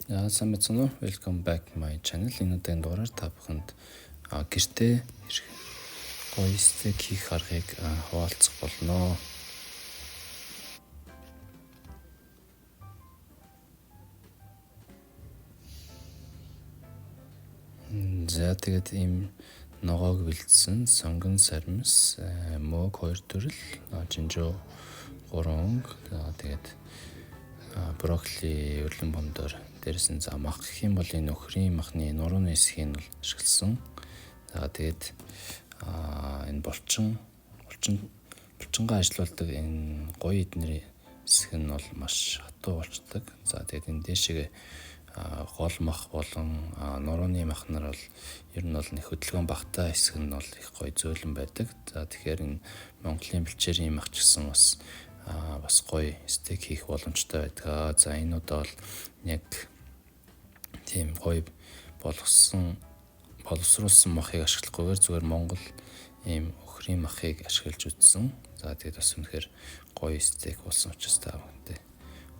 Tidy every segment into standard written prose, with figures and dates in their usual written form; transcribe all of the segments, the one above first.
За, сайн байцгаана уу? Welcome back my channel. Энэ удаагийн дугаараар та бүхэнд гэртээ гоё стейк хийх аргыг хуваалцах болно. За, тэгээд ийм ногоог бэлдсэн, сонгон сармис, мөөг 2 төрөл, жинжүү 3 өнгө, тэгээд брокколи, өрлөн помидор, дээрээс нь за мах гэх юм бол энэ өхрийн махны нурууны хэсгийг нь ашигласан. За, тэгээд энэ булчингаа ажилуулдаг энэ гоё эднэр хэсэг нь бол маш хатуу болчдөг. За, тэгээд энэ дээшээ гол мах болон нурууны мах нар бол ер нь бол нэг хөдөлгөөн багтаа хэсэг нь бол их гоё зөөлөн байдаг. За, тэгэхээр энэ Монголын бэлчээрийн мах ч гэсэн бас гоё стейк хийх боломжтой байдаг. За, энэ удаа бол яг тийм гоё болгосон боловсруулсан махыг ашиглахгүйгээр зүгээр Монгол ийм өхрийн махыг ашиглаж үзсэн. За, тэгээд бас үнэхээр гоё стейк болсон учраас та бүхэнтэй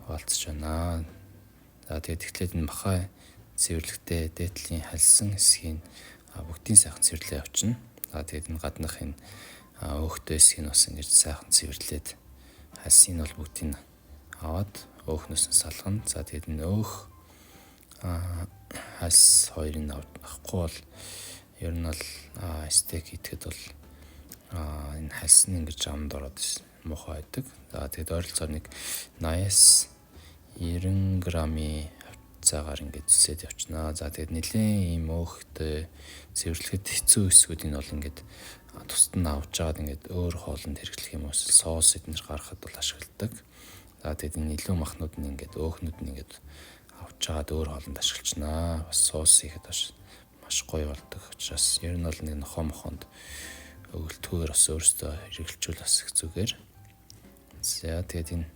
хуваалцаж байна. За, тэгээд тэгэхээр энэ махаа цэвэрлэхдээ дээдлийн хальсан хэсгийг бүгдийн сайхан цэвэрлээ явуулчихна. За, тэгээд энэ гаднах энэ өөхтэй хэсгийг бас ингэж сайхан цэвэрлээд хальсыг бол бүгдийг аваад өөхнөөс нь салгана. За, тэгээд энэ өөх хальс хоёрыг авахгүй бол ер нь бол стейк идэхэд бол энэ хальс нь ингэж амд ороод муухай байдаг. За, тэгээд ойролцоогоор нэг 80-аас 90 грамын хавцаагаар ингээд зүсээд явчихнаа. За, тэгээд нэлээд ийм өөхтэй цэвэрлэхэд хэцүү хэсгүүдийг нь бол ингээд тусад нь авч жаад ингээд өөр хоолнд хэрэглэх юм уу соус эднэр гаргахад бол ашигладаг. За, тэгээд энэ илүү махнууд нь ингээд өөхнүүд нь ингээд авч жаад өөр хоолнд ашиглачнаа. Бас соус хийхэд бас маш гоё болдог учраас ер нь бол нэг нохоо мохонд өгөлтгөөр бас өөрсдөө хэрэглэжүүл бас их зүгээр. За, тэгээд энэ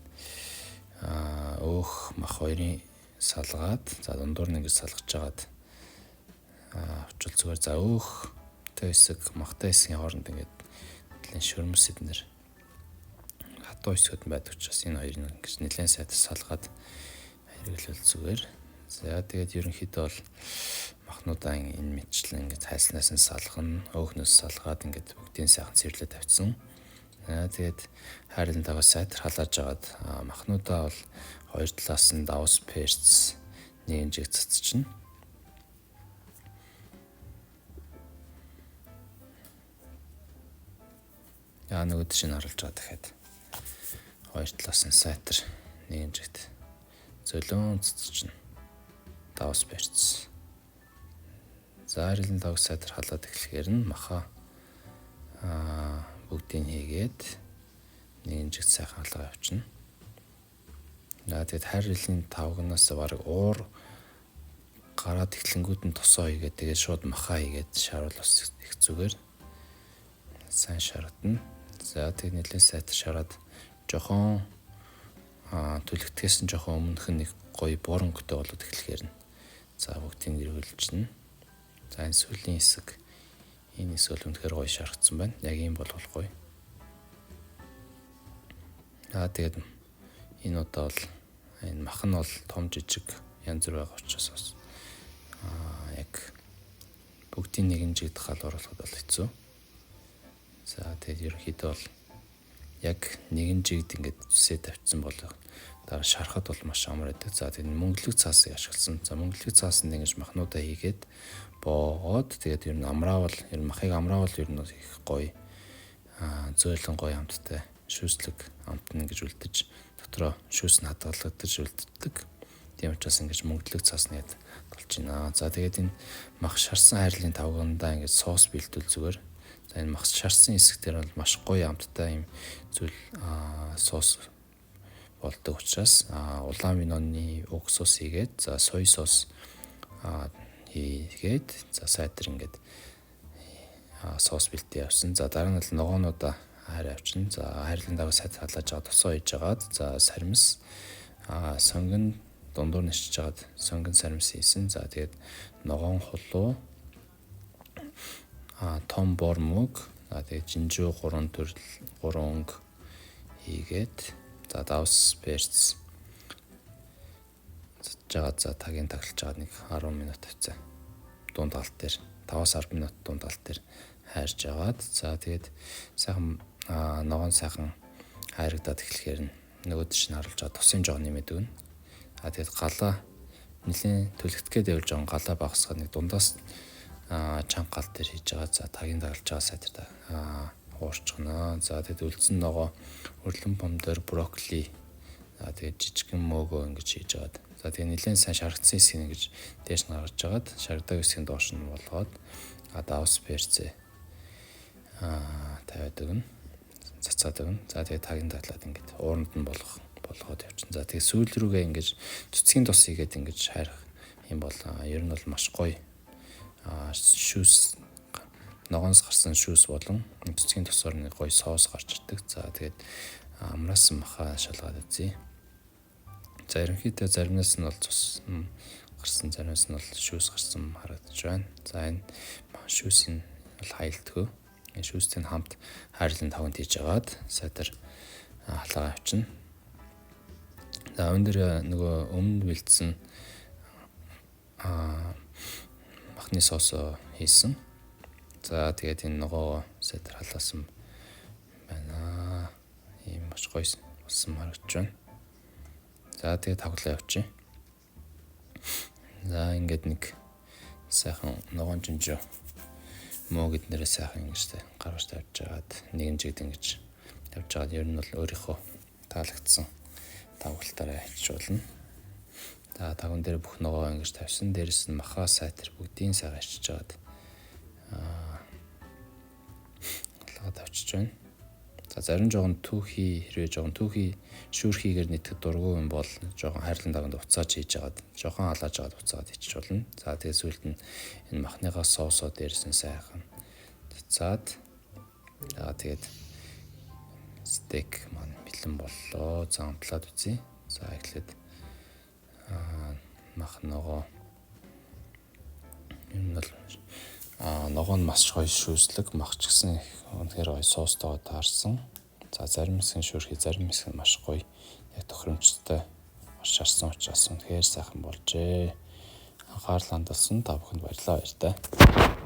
өөх мах хоёрын салгаад, за дундуур нь ингэж салгаж жагаад авчвал зүгээр. За, өөхтэй хэсэг махтай хэсгийн хооронд ингээд нэлээд шөрмөс эднэр хатуу хэсгүүд байдаг учраас энэ хоёрыг ингэж нэлээд сайтар салгаад хэрэглэвэл зүгээр. За, тэгээд ерөнхийдөө бол махнуудаа энэ мэтчлэн ингэж хайснаас нь салгана, өөхнөөс салгаад ингээд бүгдийн сайхан цэвэрлээ тавьсан. Тэгээд хайрлан дагуу сайтар халааж агаад махнуудаа бол хоёр талаас нь давс перц нэг жиг цацчихна. Яа, нөгөө тийш нь харуулж байгаа, дахиад хоёр талаас нь сайтар нэг жигт зөлөөн цацчихна. Давс перц. За, хайрлан дагуу сайтар халаад эхлэхээр нь маха бүгдийг хийгээд нэгэн жигт сайхан халгаа явуулчихна. За, тэгээд хайр илийн тавгнаас бараг уур гараад эхлэнгүүд нь тосоо хийгээд тэгээд шууд махаа хийгээд шаруул бас их зүгээр сайн шарадна. За, тэгээд нэлээд сайтар шараад жохон түлэгдэхээс нь жохон өмнөх нь нэг гоё буур өнгөтэй болоод эхлэхээр нь за бүгдийг эргүүлчихнэ. За, энэ сүүлийн хэсэг энэ хэсэг бол үнэхээр гоё шаргацсан байна. Яг ийм болгол гоё. Аа, тэгээд энэ удаа бол энэ мах нь бол том жижиг янз бүр байгаа учраас бас яг бүгдийн нэгэн жигд хал оруулахад бол хэцүү. За, тэгээд ерөнхийдөө бол яг нэгэн жигд ингээд зүсээ тавьчихсан бол дараа шарахад бол маш амар байдаг. За, тэгээд мөнгөлөг цаасыг ашигласан. За, мөнгөлөг цаасанд ингэж махнуудаа хийгээд боогоод тэгээд ер нь амраавал ер нь махыг амраавал ер нь их гоё зөөлөн гоё амттай шүүслэг амт нь ингэж үлдэж дотроо шүүс нь хадгалагдаж үлддэг. Тийм учраас ингэж мөнгөлөг цаасны болж байна. За, тэгээд энэ мах шарсан хайрлын тавгандаа ингэж соус бэлдвэл зүгээр. За, энэ мах шарсан хэсэг дээр бол маш гоё амттай юм зүйл соус болдог учраас улаан виноны уксус хийгээд, за сой соус хийгээд, за сайтар ингээд соус бэлтээ явсан. За, дараа нь бол ногоонуудаа хайр авчна. За, хайрлын дагуу сайд халааж байгаа тосоо хийж агаад, за сармис сонгон дундуур нишиж агаад сонгон сармис хийсэн. За, тэгээд ногоон хулуу, том бор мөг, за тэгээд жинжүү 3 төрөл 3 өнгө хийгээд, за давс перц байгаа. За тагийн таглаж байгаа нэг 10 минут тавьцаа. Дунд гал дээр 5-аас 10 минут дунд гал дээр хайрж агаад, за тэгээд сайхан ногоон сайхан хайрагдаад эхлэхээр нь нөгөөд чинь харуулж байгаа тусын жоо нэмээд өгнө. А тэгээд галаа нэлээд түлэгдэх гээд байвал жоон галаа багасгаад нэг дундаас чанга гал дээр хийж байгаа. За тагийн дагалж байгаа сайтар хуурчихна. За тэгээд үлдсэн ногоо өрлөн помидор, брокколи, за тэгээд жижигхэн мөөгөө ингэж хийж агаад. За тэгээд нэлээд сайн шаргацсан хэсгийг ингэж дээш нь гаргаж агаад, шаргадаг хэсгийн доош нь болгоод давс перцээ тавиад өгнө. Цацаад өгнө. За тэгээд тагийн даглаад ингэж ууранд нь болгоод явчихна. За тэгээд сүүл рүүгээ ингэж цэцгийн тус хийгээд ингэж хайрах юм бол ер нь бол маш гоё шүүс, ногоонс гарсан шүүс болон цэцгийн тусаар нэг гоё соус гарч ирдэг. За тэгээд амраасан махаа шалгаад үзье. За ерөнхийдөө заримнаас нь бол цус гарсан, заримнаас нь бол шүүс гарсан харагдаж байна. За энэ шүүсийн бол хаялтгүй. Энэ шүүстэй хамт хайрлан таванд хийж агаад сайтар халаагаа авчина. За энэ дээр нөгөө өмнө бэлдсэн махны соусоо хийсэн. За тэгээд энэ ногоо сайтар халаасан байна. Ийм маш гоё болсон харагдаж байна. За тэгээд тавглаа явчих. За ингээд нэг сайхан ногоон жинжөө мөө гэднэрээ сайхан ингэж гаргаж тавьж агаад нэгэн жигд ингэж тавьж агаад ер нь бол өөрийнхөө таалагдсан тавгалтаараа хийчих болно. За таван дээр бүх ногоо ингэж тавьсан. Дээрэс нь махаа сайтар бүгдийн сайхан ичиж агаад халаад авчиж байна. За зарим жоохон түүхий хэрвээ жоохон түүхий шүүрхийгээр нийтгэх дургүй юм бол жоохон хайрлан даганд уцааж хийж агаад жоохон халааж агаад уцаад хийчих болно. За тэгээ сүүлд нь энэ махныхаа соусоо дээрс нь сайхан цацаад, за тэгээд стейк маань бэлэн боллоо. За амтлаад үзье. За эхлээд мах ногоо, энэ бол ногоо нь маш гоё шүүслэг, мах ч гэсэн үнэхээр гоё соустойгоо таарсан. За зарим хэсэг нь шүүрхий, зарим хэсэг нь маш гоё яг тохиромжтой шарсан учраас үнэхээр сайхан болжээ. Анхаарал хандуулсан та бүхэнд баярлалаа, баяртай.